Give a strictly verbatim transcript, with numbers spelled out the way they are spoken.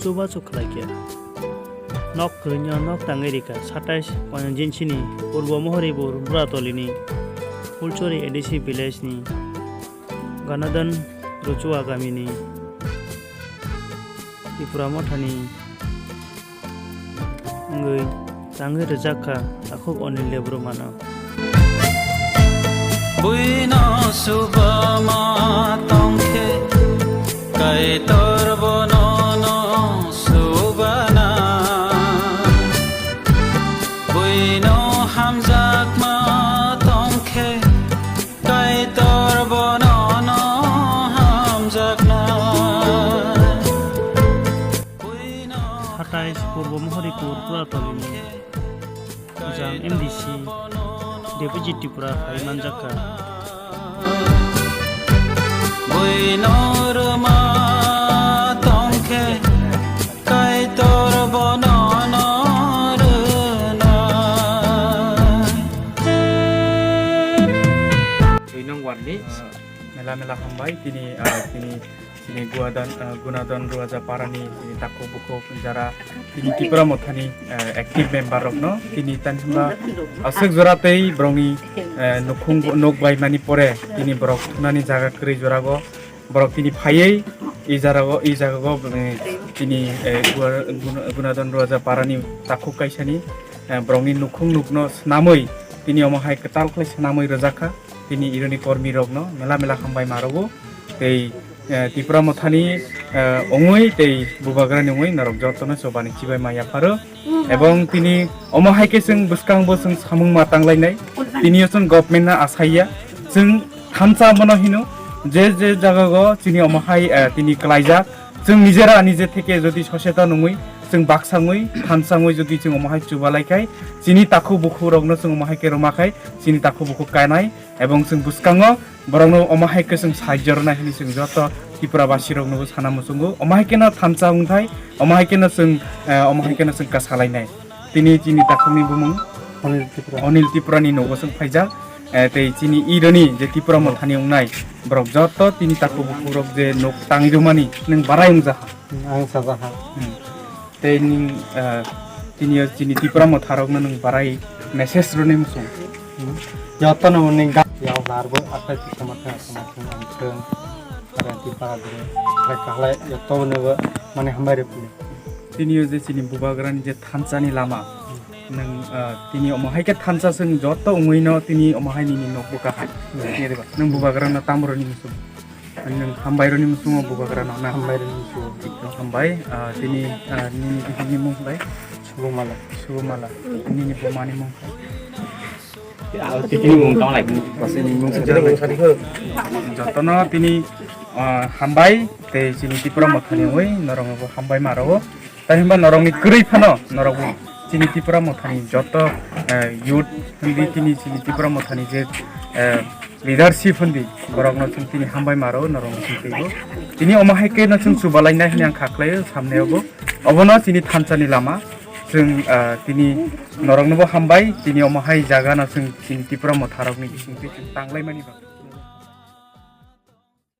Chubachu khlaikha. Nok kwrwino nok tangwi rikha, satais Koyanjin sini Purbo Mohoripur Buratolini Phulchori A D C village ni Ganadon Ruchua gamini Tipra Mothani wngwi tangwi rwjak kha, takhuk Anil Debbarmano. Buino subama tongkhe, Kaitor bono no subana. Buino hamjakma tongkhe, Kaitor bono no hamjakna. Buino satais Purbo Mohoripur Puratolini Jang M D C Deputy Tripura phai manjakha. Buino rwma tongkhe, Kaitor bono no rwnai. Dui nong ward ni. Ah, mela mela hambai, tini, ah, tini Chini Guadan, ah, Gunadon Ruaja Parani chini takhuk bukhuk jara chini Tipra Mothani, ah, active member rokno chini tanhimba aswk jora tei borokni, eh, nukhung bo-, nok baimani pore chini borok thunani jaga kwrwi jorago borok chini phaiwi i jarago, i jagago, eh, chini, eh, Gua-, Guna-, Gunadon Ruaja Parani takhuk kaisani, eh, borokni nukhung nukno swnamwi chini omo hai kwtal khlai swnamwi rwjakha. Tini ironi kormi rokno mela mela hambai marogo. Tei, eh, Tipra Mothani, eh, ongwi tei Bubagrani ongwi norok jotono chobani chibai ma yapharo. Ebong tini omo hai khe chwng bwskango chwng samung ma tanglainai. Tini o chwng government no asaiya. Chwng thansa bono hino je je jagago chini omo hai, eh, tini klaijak. Chwng nijera nije theke jodi soseton wngwi chwng baksa wngwi thansa wngwi jodi chwng omo hai chubalai khai chini takhuk bukhuk rokno chwng omo hai khe rwma khai chini takhuk bukhuk kanai. Ebong chwng bwskango borokno omo hai khe chwng sahajyo rwnai hwnwi chwng joto Tripura basi roknobo sana muchungo. Omo hai kheno thansa wngthai, omo hai kheno chwng, eh, omo hai kheno chwng kasalainai. Tini chini takhukni bumung Anil Tripura. Anil Tripura ni nogo chwng phaijak. Eh, tei chini ironi je Tripura Mothani wngnai borok joto tini takhuk bukhuk rok je nok tangwi rwmani nwng barai wngjaha. Ang sajaha. Hmm. Tei ning, eh, tini o chini Tipra Motha rokno nwng barai message rwni muchung. Hmm. Jotono ning ga-, yao narbo akhai Tipra Motha, Tipra Motha, Tipra Motha, Tipra Motha, jotono mane hambai rwphili. Tini o je chini Bubagrani je thansani lama, nwng, eh, tini omo hai khe thansa chwng joto wngwi no tini omo hai nini nokbo kaham. Hmm. Nwng Bubagrano tamo rwni muchung. Nwng hambai rwni muchungo Bubagrano na? Hambai rwni muchungo. Hambai, ah, tini, ah, nini bihikni mung bai? Subomala. Subomala. Nini bumani mung? Tini mung tong lai. Jotono tini, ah, hambai tei chini Tipra Mothani wi norokno hambai maro. Tei hwnba norokni kwrwi phano norokbo chini Tipra Mothani joto, eh, youth hwnwi tini chini Tipra Mothani je, eh, leadership hwnwi borokno chwng tini hambai maro norokno chwng teibo. Tini omo hai khe no chwng chubalainai hwnwi ang kha khlaio samnayobo. Obono chini thansani lama chwng, eh, tini noroknobo hambai, tini omo hai jaga no chwng chini Tipra Motha rokni bisingtwi chwng tanglaimani bagwi.